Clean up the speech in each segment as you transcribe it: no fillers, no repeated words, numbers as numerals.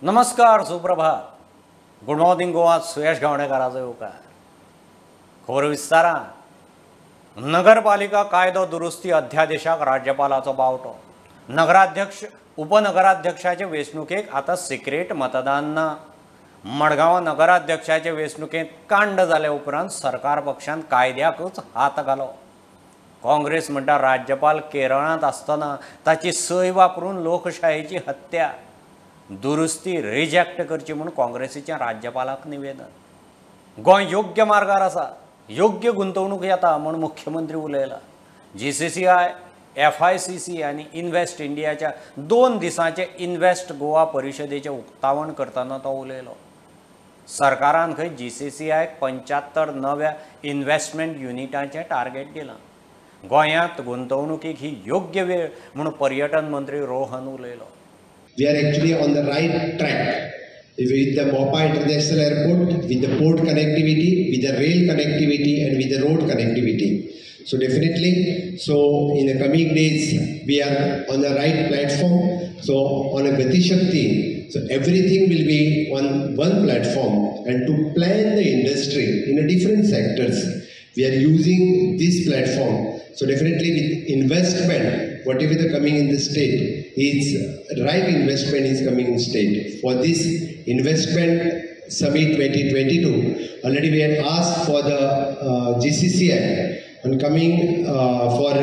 नमस्कार, सुप्रभात. Good morning Goa, सुयश गावणेकाराचो येवकार. खबर विस्तारान. नगरपालिका कायदो दुरुस्ती अध्यादेशाक राज्यपालाचो बावटो. नगराध्यक्ष उपनगराध्यक्षाचे वेंचणुकेक आतां सिक्रेट मतदान ना. मडगांव नगराध्यक्षाचे वेंचणुकेंत कांड जाले उपरांत सरकार पक्षान कायद्याकूच हात घालो. काँग्रेस म्हणटा राज्यपाल केरळांत आसतना ताची सय वापरून लोकशायेची हत्या. दुरुस्ती रिजेक्ट करची म्हूण काँग्रेसीच्या राज्यपालाक निवेदन. गोंय योग्य मार्गार आसा, योग्य गुंतवणूक येता म्हूण मुख्यमंत्री उलयला. GCCI, FICC आनी इन्व्हेस्ट इंडियाच्या 2 दिसांचे इन्व्हेस्ट गोवा परिशदेचें उक्तावण करतना तो उलयलो. सरकारान खंय GCCIक 75 नव्या इन्व्हेस्टमेंट युनिटांचें टार्गेट दिलां. गोंयांत गुंतवणुकीक ही योग्य वेळ म्हूण पर्यटन मंत्री रोहन उलयलो. We are actually on the right track with the Mopa International Airport, with the port connectivity, with the rail connectivity and with the road connectivity. So definitely, so in the coming days, we are on the right platform. So on a Gati Shakti, so everything will be on one platform, and to plan the industry in a different sectors, we are using this platform. So definitely with investment, whatever the coming in the state is right investment is coming in state. For this investment summit 2022, already we had asked for the GCCI on coming for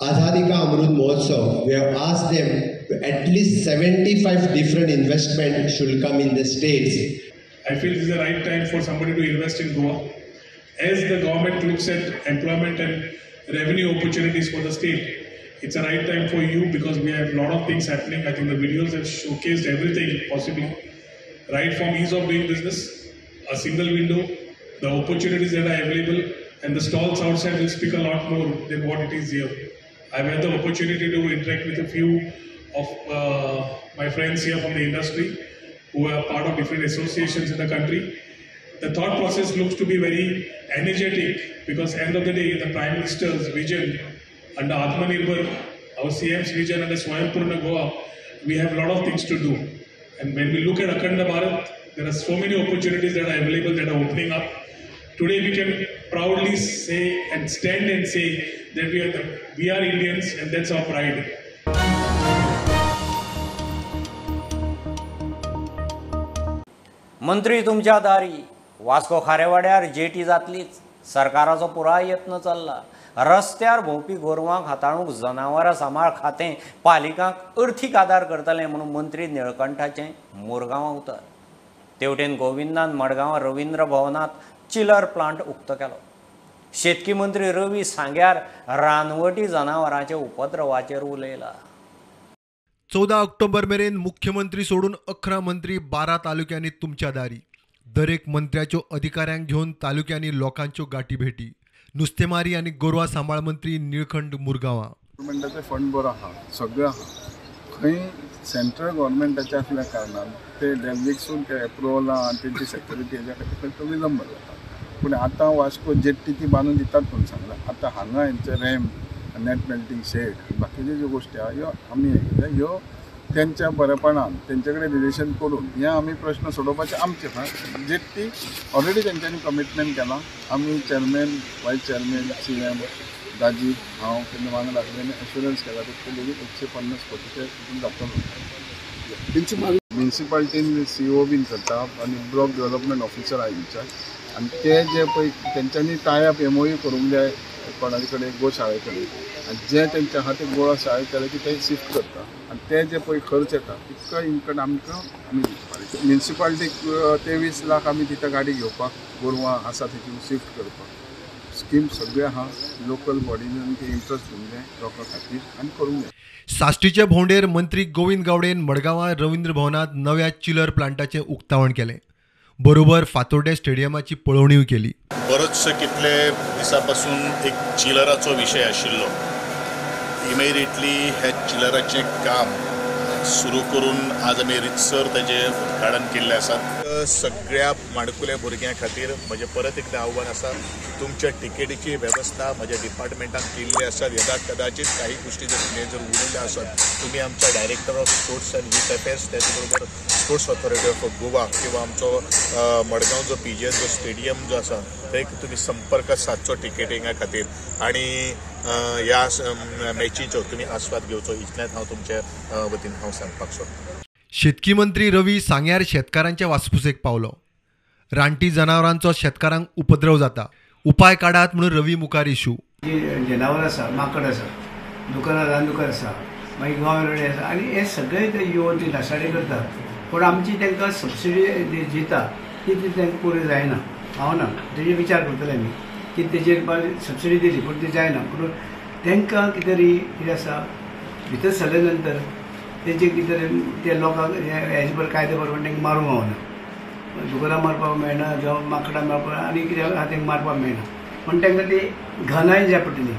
Azadi Ka Amrut Mahotsav. We have asked them to at least 75 different investment should come in the states. I feel this is the right time for somebody to invest in Goa. As the government looks at employment and revenue opportunities for the state, it's a right time for you because we have a lot of things happening. I think the videos have showcased everything possibly, right from ease of doing business, a single window, the opportunities that are available, and the stalls outside will speak a lot more than what it is here. I've had the opportunity to interact with a few of my friends here from the industry who are part of different associations in the country. The thought process looks to be very energetic because end of the day, the Prime Minister's vision under Atmanirbhar, our CM's vision under Swayampurna Goa, we have a lot of things to do. And when we look at Akhanda Bharat, there are so many opportunities that are available, that are opening up. Today we can proudly say and stand and say that we are Indians, and that's our pride. मंत्री तुमच्या दारी. Vasco खारेवाड्यार jetty जातलीच. सरकाराचो पुराय यत्न चल्ला. रस्त्यार भोंवपी गोरवांक हाताळूंक जनावरां सांबाळ खातें पालिकांक अर्थीक आदार करतलें म्हणून मंत्री निळकंठाचें मुरगांवां उतर. तेवटेन गोविंदान मडगांवां रवींद्र भवनांत चिलर प्लांट उक्तो केलो. शेतकी मंत्री रवी सांग्यार रानवटी जनावरांच्या उपद्रवाचेर उलयला. 14 ऑक्टोबर मेरेन मुख्यमंत्री सोडून 11 मंत्री 12 तालुक्यांनी तुमच्या दारी. दरेक मंत्र्याच्यो अधिकाऱ्यांक घेवन तालुक्यांनी लोकांच्यो गाठी भेटी. नुस्तेमारी आनी गोरवां सांबाळ मंत्री निळखंठ मुरगांवां. गव्हर्मेंटाचे फंड बरो आहा, सगळें आहा. खंय सेंट्रल गव्हर्मेंटाचे आसल्या कारणान ते डेलिगेट्सून ते एप्रुवल आनी तेंची सेक्युरिटी हेज्या खातीर खंय तो विलंब जाता. पूण आतां वास्को जेट्टी ती बांदून दितात म्हूण सांगलां. आतां हांगा हेंचे रॅम्प, नेट मेल्टींग शेड, बाकीच्यो ज्यो गोश्टी आहा ह्यो आमी हें कित्याक ह्यो तेंच्या बरेपणान तेंचे कडेन रिलेशन करून हे आमी प्रश्न सोडोवपाचे आमचे. जेट्टी ऑलरेडी तेंच्यांनी कमिटमेंट केलां. आमी चेअरमॅन, वायस चेअरमॅन, CM, दाजी, हांव तेन्ना वांगडा आसलें, एश्युरन्स केला तितले लेगीत 150 कोटीचे हितून जातलो. म्युनिसिपालिटीन CO बीन करता आनी ब्लॉक डेव्हलपमेंट ऑफिसर आहा इन्चार्ज, आनी ते जे पळय तेंच्यांनी टायप MOU करूंक जाय कोणा कडेन गोशाळे कडेन, आनी जे तेंचे आहा ते गोळा शाळे केले की ते शिफ्ट करता आनी ते जे पळय खर्च येता तितको इनकम आमकां आमी दिवपाक. म्युनिसिपालिटीक 23 लाख आमी दिता गाडी घेवपाक, गोरवां आसा तितून शिफ्ट करपाक. स्कीम सगळें आहा, लोकल बॉडीन ते इंट्रस्ट घेवंक जाय लोकां खातीर आनी करूंक जाय. साश्टीचे भोंवडेर मंत्री गोविंद गावडेन मडगांवां रवींद्र भवनांत नव्या चिलर प्लांटाचें उक्तावण केलें. बरोबर फातोर्डे स्टेडियमाची पळोवणीय केली. बरोचसो कितले दिसां पासून एक चिलराचो विशय आशिल्लो. इमिडिएटली हे चिलराचें काम सुरू करून आज आमी रितसर ताजें उद्घाटन केल्लें आसा. सगळ्या माणकुल्या भुरग्यां खातीर म्हजें परत एकदां आव्हान आसा, तुमच्या टिकेटीची वेवस्था म्हज्या डिपार्टमेंटान केल्ली आसा. यदा कदाचित काही गोष्टी जर तुमी जर उरयल्यो आसत, तुमी आमच्या director of sports and youth affairs, त्याच बरोबर स्पोर्ट्स ऑथॉरिटी ऑफ गोवा किंवा आमचो मडगांव जो पीजीएन जो स्टेडियम जो आसा थंय तुमी संपर्क सादचो टिकेटिंगा खातीर आनी ह्या मॅचीचो तुमी आस्वाद घेवचो, इतलेंच हांव तुमचे वतीन हांव सांगपाक सोदतां. शेतकी मंत्री रवी सांग्यार शेतकारांच्या वासपुसेक पावलो. रानटी जनावरांचो शेतकारांक उपद्रव जाता, उपाय काडात म्हणून रवी मुखार इशू. जी जनावर आसा, माकड आसा, दुकानां रान दुकान आसा, मागीर गांव रोडे आसा आनी हे सगळे ते येवन ती नासाडी करतात. पूण आमची तांकां सबसिडी दिता ती तांकां पुरी जायना, पावना. तेजेर विचार करतले आमी की तेजेर सबसिडी दिली पूण ती जायना. पूण तांकां कितें तरी कितें आसा भितर सरले नंतर तेजे कितें तरी ते लोकांक हेजे बरोबर कायदे बरोबर तांकां मारूंक गावना, दुकानां मारपाक मेळना, जावं माकडां मारपाक आनी कितें आसा तांकां मारपाक मेळना. पूण तांकां ती घनाय जाय पडटली.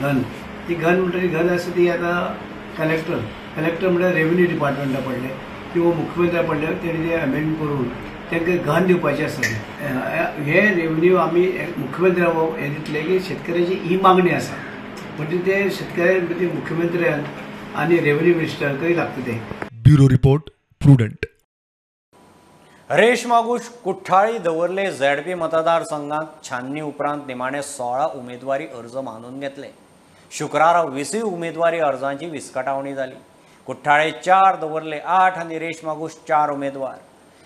घन ती घन म्हणटरी घन आसा ती आतां कलेक्टर म्हणल्यार रेवेन्यू डिपार्टमेंटा पडले किंवा मुख्यमंत्र्या पडले, तेणी ते अमेंड करून तांकां घन दिवपाचें आसा. हे रेवेन्यू आमी मुख्यमंत्र्या हें दितले की शेतकऱ्याची ही मागणी आसा, म्हणजे ते शेतकऱ्या मुख्यमंत्र्यान आनी रेवेन्यू मिनिस्टराकय लागता ते. Bureau report, Prudent. Reis Magos Cortalim Davorlim ZP मतदारसंघात छाननी उपरांत निमाणे 16 उमेदवारी अर्ज मानून घेतले. शुक्रारा 20 उमेदवारी अर्जांची विस्कटावणी जाली. कुठ्ठाळे 4, दवर्ले 8 आनी रेशमागूश 4 उमेदवार.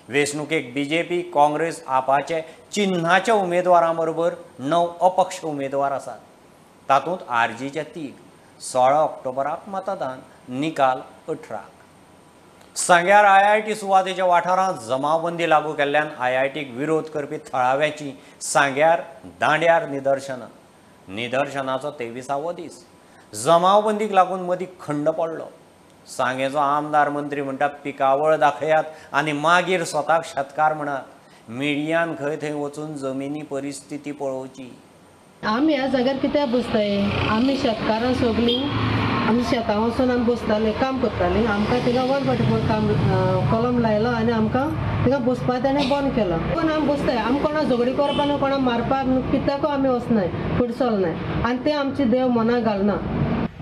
वेंचणुकेक बीजेपी, काँग्रेस, आपाचे चिन्हाच्या उमेदवारां बरोबर 9 अपक्ष उमेदवार आसात. तातूंत आरजीचे 3. 16 ऑक्टोबराक मतदान, निकाल 18. सांग्यार आयआयटी सुवातेच्या वाठारांत जमावबंदी लागू केल्ल्यान आयआयटीक विरोध करपी थळाव्यांची सांग्यार दांड्यार निदर्शनां. निदर्शनाचो 23वो दीस. जमावबंदीक लागून मदीं खंड पडलो. सांगेचो आमदार मंत्री म्हणटा पिकावळ दाखयात आनी मागीर स्वताक शेतकार म्हणात. मिडियान खंय थंय वचून जमिनी परिस्थिती पळोवची. आमी ह्या जाग्यार कित्याक बसताय? आमी शेतकारां सगळीं आमी शेतां वचून आमी बसताले, काम करतालीं. आमकां थिंगा 144 काम कलम लायलो आनी आमकां थिंगा बसपाक ताणें बंद केलो. पूण आमी बसताय, आमी कोणा झगडी करपाक न्हू, कोणा मारपाक न्हू, कित्याकूय आमी वचनाय, फुडें चलनाय आनी ते आमचे देव मनाक घालना.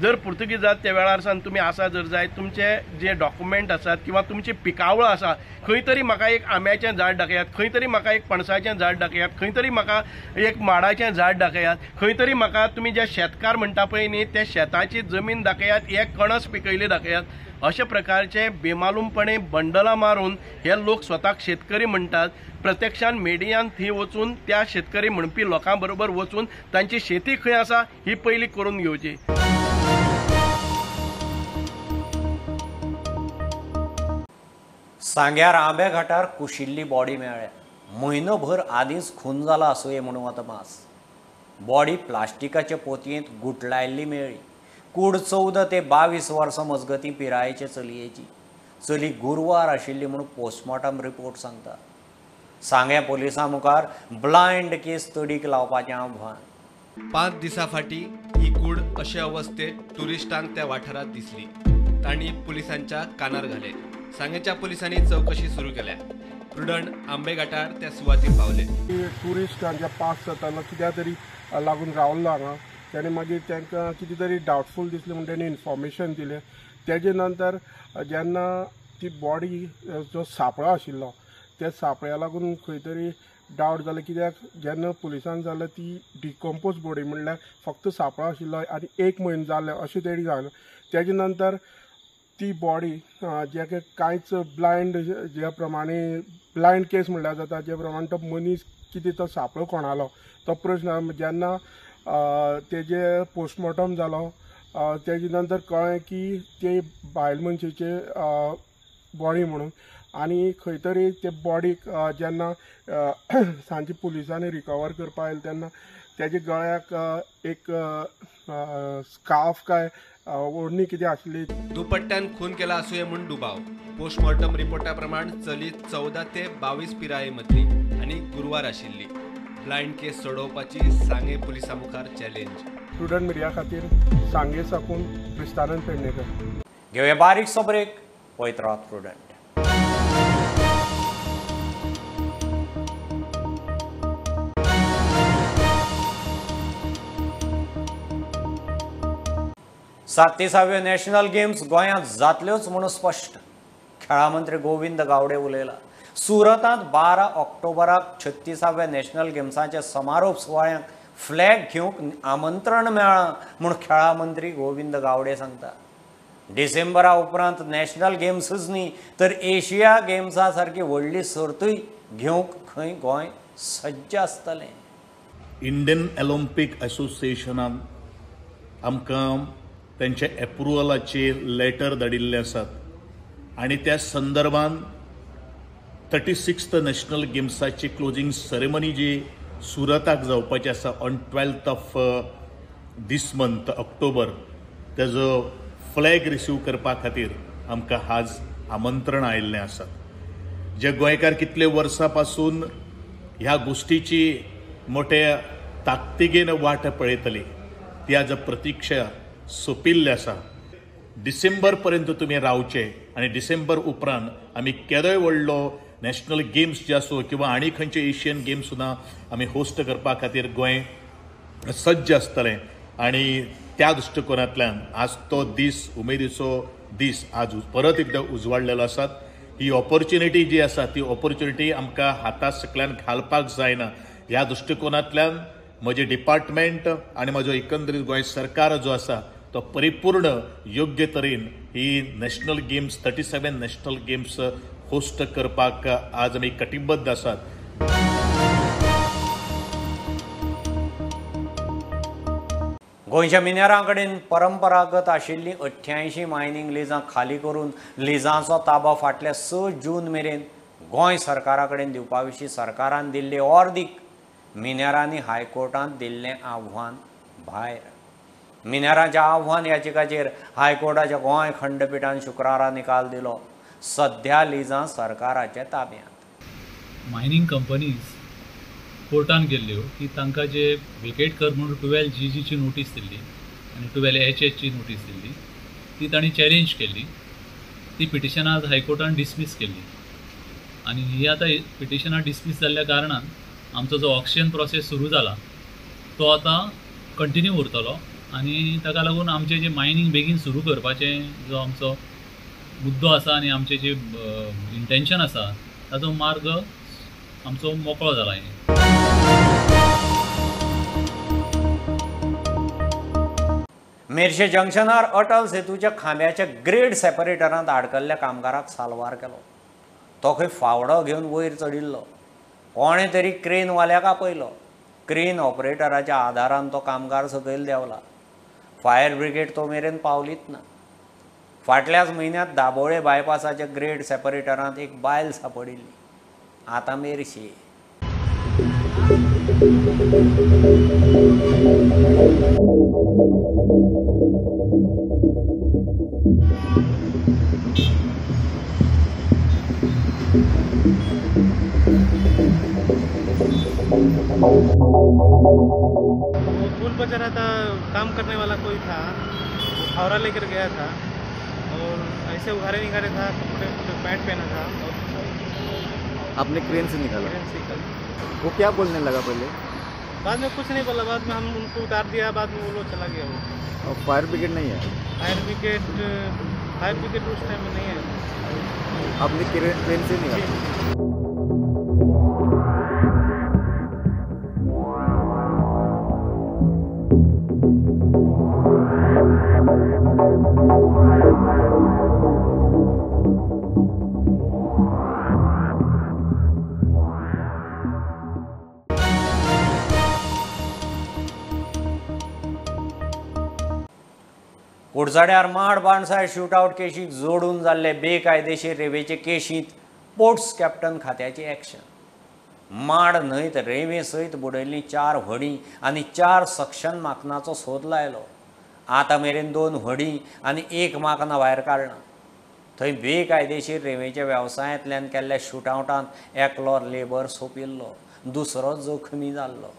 जर पुर्तुगीजात त्या वेळार सान तुमी आसा जर जायत, तुमचे जे डॉक्युमेंट आसात किंवा तुमची पिकावळ आसा, खंय तरी म्हाका एक आंब्याचें झाड दाखयात, खंय तरी म्हाका एक पणसाचें झाड दाखयात, खंय तरी म्हाका एक माडाचें झाड दाखयात, खंय तरी म्हाका तुमी जे शेतकार म्हणटा पळय न्ही त्या शेताची जमीन दाखयात, एक कणस पिकयली दाखयात. अशा प्रकारचे बेमालूमपणे बंडलां मारून हे लोक स्वताक शेतकरी म्हणटात. प्रत्यक्षान मिडियान थंय वचून त्या शेतकरी म्हणपी लोकां बरोबर वचून तांची शेती खंय आसा ही पयली करून घेवची. सांग्यार आंबे घाटार कुशिल्ली बॉडी मेळ्ळ्या. म्हयनोभर आदींच खून जाला आसुये म्हणून अदमास. बॉडी प्लास्टिकाचे पोतयेंत गुटलायल्ली मेळ्ळी. कूड 14 ते 22 वर्सां मजगतीं पिरायेचे चलयेची. चली गुरवार आशिल्ली म्हणून पोस्टमॉर्टम रिपोर्ट सांगता. सांगें पोलिसां मुखार ब्लायंड केस तडीक लावपाचें आव्हान. 5 दिसां फाटीं ही कूड अशे अवस्थेत ट्युरिस्टांक त्या वाठारांत दिसली. तांणी पुलिसांच्या कानार घाले. सांगेच्या पोलिसांनी चौकशी सुरू केल्या. प्रुडंट आंबेघाटार त्या सुवातीर पावले. ट्युरिस्ट हांच्या पास जातालो कित्याक तरी लागून रावल्लो हांगा, तेणे मागीर तांकां कितें तरी डावटफूल दिसलें म्हूण तेणी इन्फॉर्मेशन दिलें. तेजे नंतर जेन्ना ती बॉडी जो सापळो आशिल्लो त्या सापळ्या लागून खंय तरी डावट जालें, कित्याक जेन्ना पुलिसान जालें ती डिकम्पोज बॉडी म्हणल्यार फक्त सापळो आशिल्लो आनी 1 म्हयनो जाले अशें तेणी सांगलें. तेजे नंतर ती बॉडी जे कांयच ब्लायंड ज्या प्रमाणे ब्लायंड केस म्हणल्यार जाता, जे प्रमाणे तो मनीस कितें तो सापळो कोणालो तो प्रश्न. जेन्ना तेजे पोस्टमॉर्टम जालो तेजे नंतर कळ्ळें की ते बायल मनशेचे बॉडी म्हणून, आनी खंय तरी ते बॉडीक जेन्ना सांजे पुलिसांनी रिकवर करपाक आयले तेन्ना तेजे गळ्याक एक स्कार्फ काय ओढणी कितें आसली. दुपट्ट्यान खून केला आसुये म्हूण दुबाव. पोस्टमॉर्टम रिपोर्टा प्रमाण चली 14 ते 22 पिराये मदली आनी गुरवार आशिल्ली. ब्लायंड केस सोडोवपाची सांगे पुलिसां मुखार चॅलेंज. स्टुडंट मिडिया खातीर सांगे साकून क्रिस्तानंद पेडणेकर. घेवया बारीकसो ब्रेक, पळयत रावात प्रुडंट. सात्तीसाव्यो नॅशनल गेम्स गोंयांत जातल्योच म्हणून स्पश्ट खेळां मंत्री गोविंद गावडे उलयला. सुरतांत 12 ऑक्टोबराक 36व्या नॅशनल गेम्साच्या समारोप सुवाळ्याक फ्लॅग घेवंक आमंत्रण मेळ्ळां म्हूण खेळां मंत्री गोविंद गावडे सांगता. डिसेंबरा उपरांत नॅशनल गेम्सूच न्ही तर एशिया गेम्सा सारकी व्हडली सर्तूय घेवंक खंय गोंय सज्ज आसतलें. इंडियन ऑलिम्पीक असोसिएशनान आमकां तेंच्या एप्रुवलाचे लेटर धाडिल्ले आसात आनी त्या संदर्भान 36th national गेम्साची क्लोजींग सेरेमनी जी सुरताक जावपाची आसा on 12th of this month October, तेजो फ्लॅग रिसीव करपा खातीर आमकां आज आमंत्रण आयिल्लें आसा. जे गोंयकार कितले वर्सां पासून ह्या गोश्टीची मोठ्या ताकतिकेन वाट पळयतली ती आज प्रतिक्षा सोंपिल्ली आसा. डिसेंबर पर्यंत तुमी रावचे आनी डिसेंबर उपरांत आमी केदोय व्हडलो नॅशनल गेम्स जे आसूं किंवा आनी खंयचे एशियन गेम्स सुद्दां आमी होस्ट करपा खातीर गोंय सज्ज आसतलें आनी त्या दृश्टिकोनांतल्यान आज तो दीस उमेदीचो दीस आज परत एकदां उजवाडलेलो आसा. ही ऑपॉर्च्युनिटी जी आसा ती ऑपॉर्च्युनिटी आमकां हाता सकल्यान घालपाक जायना. ह्या दृश्टिकोनांतल्यान म्हजें डिपार्टमेंट आनी म्हजो एकंदरीत गोंय सरकार जो आसा तो परिपूर्ण योग्य तरेन ही national games 37 national games host करपाक आज आमी कटिबद्ध आसात. गोंयच्या मिनेरां कडेन परंपरागत आशिल्लीं 88 मायनींग लिजां खाली करून लिजांचो ताबो फाटल्या 6 जून मेरेन गोंय सरकारा कडेन दिवपा विशीं सरकारान दिल्ले ऑर्दीक मिनेरांनी हायकोर्टांत दिल्लें आव्हान भायर. मिनेरांच्या आव्हान याचिकाचेर हायकोर्टाच्या गोंय खंडपिठान शुक्रारा निकाल दिलो. सध्या लिजां सरकाराच्या ताब्यांत. मायनींग कंपनीज कोर्टान गेल्ल्यो की तांकां जे वेकेट कर म्हणून 12 GGची नोटीस दिल्ली आनी 12 HHची नोटीस दिल्ली ती तांणी चॅलेंज केल्ली. ती पिटिशनां आज हायकोर्टान डिसमीस केल्ली आनी ही आतां पिटिशनां डिसमीस जाल्ल्या कारणान आमचो जो ऑक्शन प्रोसेस सुरू जाला तो आतां कंटिन्यू उरतलो आनी ताका लागून आमचें जें मायनींग बेगीन सुरू करपाचें जो आमचो मुद्दो आसा आनी आमचें जें इंटेंशन आसा ताचो मार्ग आमचो मोकळो जाला. हें मेरशे जंक्शनार अटल सेतूच्या खांब्याच्या ग्रेड सेपरेटरांत आडकल्ल्या कामगाराक साल्वार केलो. तो खंय फावडो घेवन वयर चडिल्लो. कोणें तरी क्रेनवाल्याक आपयलो. क्रेन ऑपरेटराच्या आदारान तो कामगार सकयल देंवला. फायर ब्रिगेड तो मेरेन पावलीच ना. फाटल्याच म्हयन्यांत दाबोळे बायपासाच्या ग्रेड सेपरेटरांत एक बायल सापडिल्ली. आतां मेरशे. पुल बच रहा था, काम करने वाला कोई था, वो फावड़ा लेकर गया था और ऐसे उघारे निघारे था, कपड़े पैंट पहना था। और आपने क्रेन से निकाला? क्रेन से निकाला। वो क्या बोलने लगा पहले? बाद में कुछ नहीं बोला, बाद में हम उनको उतार दिया, बाद में वो लोग चला गया। वो और फायर ब्रिगेड नहीं है? फायर ब्रिगेड उस टाइम में नहीं है। आपने क्रेन से निकाला? कुडचड्यार माड बाणसाय शूटआवट केशीक जोडून जाल्ले बेकायदेशीर रेवेचे केशींत पोर्ट्स कॅप्टन खात्याची एक्शन. माड न्हंयत रेंवे सयत बुडयल्लीं 4 व्हडीं आनी 4 सक्शन माकनाचो सोद लायलो. आतां मेरेन 2 व्हडीं आनी 1 माकना भायर काडलां. थंय बेकायदेशीर रेंवेच्या वेवसायांतल्यान केल्ल्या शूटआवटांत एकलो लेबर सोंपिल्लो, दुसरो जखमी जाल्लो.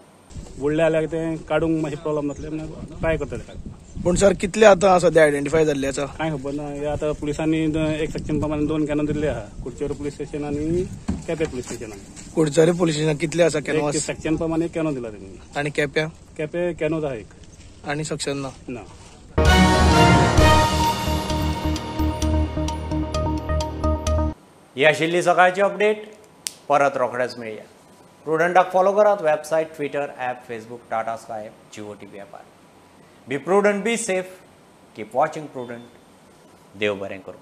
व्हडलें जाल्यार तें काडूंक मातशें प्रॉब्लम जातलें म्हणून ट्राय करतले. पूण सर कितले आतां सद्या आयडेंटिफाय जाल्ले आसा? कांय खबर ना. हे आतां पुलिसांनी एक सेक्शन प्रमाणे 2 कॅनोस दिल्ले आहा, कुडचेर पुलीस स्टेशन आनी केपें पुलीस स्टेशनान. कुडचरे पुलीस स्टेशनान कितले आसा कॅनवास? सेक्शन प्रमाणे एक कॅनो दिला तेणी. आनी केप्यां? केपें कॅनोज आहा एक. आनी सक्शन ना? ना. ही आशिल्ली सकाळची अपडेट. परत रोखडेच मेळया. प्रुडंटाक फॉलो करात website, Twitter, app, Facebook, Tata Sky, Jio TV ॲपार. Be prudent, be safe, keep watching Prudent. देव बरें करूं.